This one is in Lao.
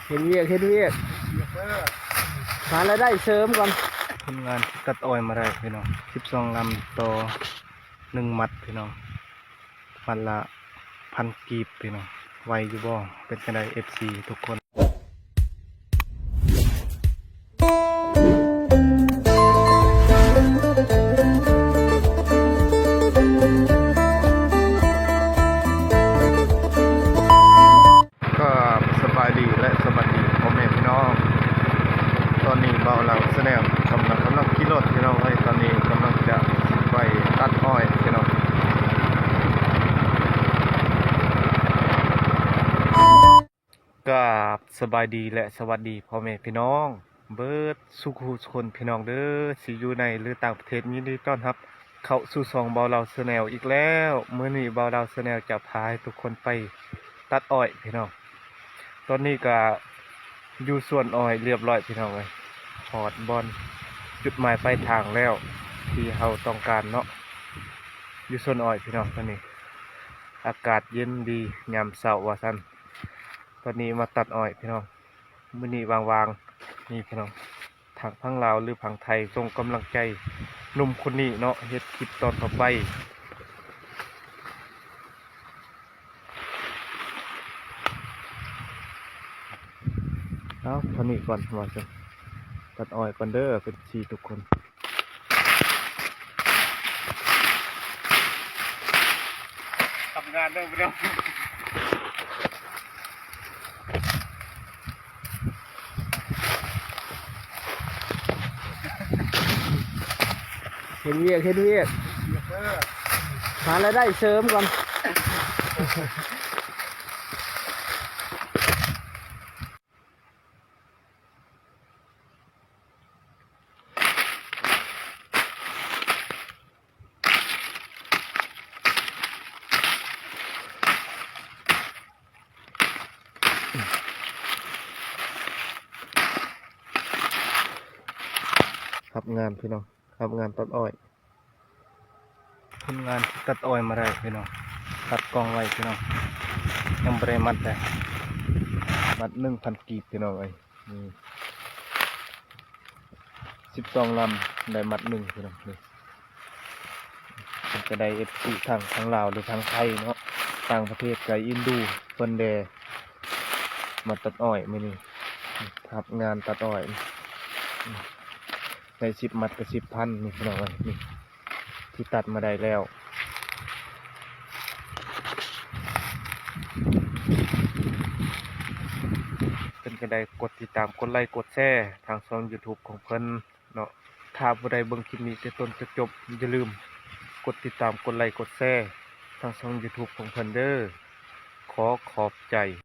ເຮັດວຽກ ເຮັດວຽກ ຫາລາຍໄດ້ເສີມກ່ອນ. ຜົນງານຕັດອ້ອຍມາໄດ້ພີ່ນ້ອງ ສິບສອງລຳຕໍ່ໜຶ່ງມັດພີ່ນ້ອງ ມັດລະພັນກີບພີ່ນ້ອງ ໄວຢູ່ບໍ່? ເປັນຈັ່ງໃດ ເອັຟຊີ ທຸກຄົນ? ກາບສະບາຍດີ ແລະ ສະຫວັດດີພໍ່ແມ່ພີ່ນ້ອງ. ຕອນນີ້ບ່າວລາວແຊນແນວກຳລັງ ກຳລັງຂີ່ລົດພີ່ນ້ອງເອີຍ. ຕອນນີ້ກຳລັງຈະໄປຕັດອ້ອຍພີ່ນ້ອງ. ກາບສະບາຍດີ ແລະ ສະຫວັດດີພໍ່ແມ່ພີ່ນ້ອງເບິດສູ່ຜູ້ສູ່ຄົນພີ່ນ້ອງເດີ. ຊິຢູ່ໃນ ຫຼື ຕ່າງປະເທດ ຍິນດີຕ້ອນຮັບເຂົ້າສູ່ຊ່ອງບ່າວລາວແຊນແນວອີກແລ້ວ. ມື້ນີ້ບ່າວລາວແຊນແນວຈະພາໃຫ້ທຸກຄົນໄປຕັດອ້ອຍພີ່ນ້ອງ. ຕອນນີ້ກະຢູ່ສວນອ້ອຍລຽບລ້ອຍພີ່ນ້ອງເອີຍ. ຮອດບ່ອນຈຸດໝາຍປາຍທາງແລ້ວ ທີ່ເຮົາຕ້ອງການເນາະ. ຢູ່ສວນອ້ອຍພີ່ນ້ອງ ຕອນນີ້ອາກາດເຢັນດີຍາມເຊົ້າວ່າຊັ້ນ. ຕອນນີ້ມາຕັດອ້ອຍພີ່ນ້ອງ ມື້ນີ້ວ່າງໆ ນີ້ພີ່ນ້ອງ. ທາງຝັ່ງລາວ ຫຼື ຝັ່ງໄທ ສົ່ງກຳລັງໃຈໜຸ່ມຄົນນີ້ເນາະ ເຮັດຄລິບຕອນຕໍ່ໄປ. ເອົາ ເທົ່ານີ້ກ່ອນວ່າຊັ້ນ. ຕັດອ້ອຍກ່ອນເດີ ເອັຟຊີ ທຸກຄົນ. ທຳງານເດີ ເຮັດວຽກ ເຮັດວຽກ ຫາລາຍໄດ້ເສີມກ່ອນ. ຮັບງານພີ່ນ້ອງ ຮັບງານຕັດອ້ອຍ. ຜົນງານທີ່ຕັດອ້ອຍມາໄດ້ພີ່ນ້ອງ ຕັດກອງໄວ້ພີ່ນ້ອງ ຍັງບໍ່ໄດ້ມັດເດ້. ມັດໜຶ່ງພັນກີບພີ່ນ້ອງເອີຍ. ນີ້ ສິບສອງລຳ ໄດ້ມັດໜຶ່ງພີ່ນ້ອງ. ນີ້ ເປັນຈັ່ງໃດ ເອັຟຊີ ທັງ ທັງລາວ ຫຼື ທັງໄທເນາະ ຕ່າງປະເທດກະເອັນດູເພິ່ນແດ່ ມາຕັດອ້ອຍມື້ນີ້ ຮັບງານຕັດອ້ອຍ. ໄດ້ສິບມັດກະສິບພັນ ນີ້ພີ່ນ້ອງເອີຍ. ນີ້ ທີ່ຕັດມາໄດ້ແລ້ວ. ເປັນຈັ່ງໃດ ກົດຕິດຕາມ ກົດໄລ ກົດແຊ ທາງຊ່ອງຢູທູບຂອງເພິ່ນເນາະ. ຖ້າຜູ້ໃດເບິ່ງຄລິບນີ້ແຕ່ຕົ້ນຈົນຈົບ ຢ່າລືມກົດຕິດຕາມ ກົດໄລ ກົດແຊ ທາງຊ່ອງຢູທູບຂອງເພິ່ນເດີ. ຂໍຂອບໃຈ.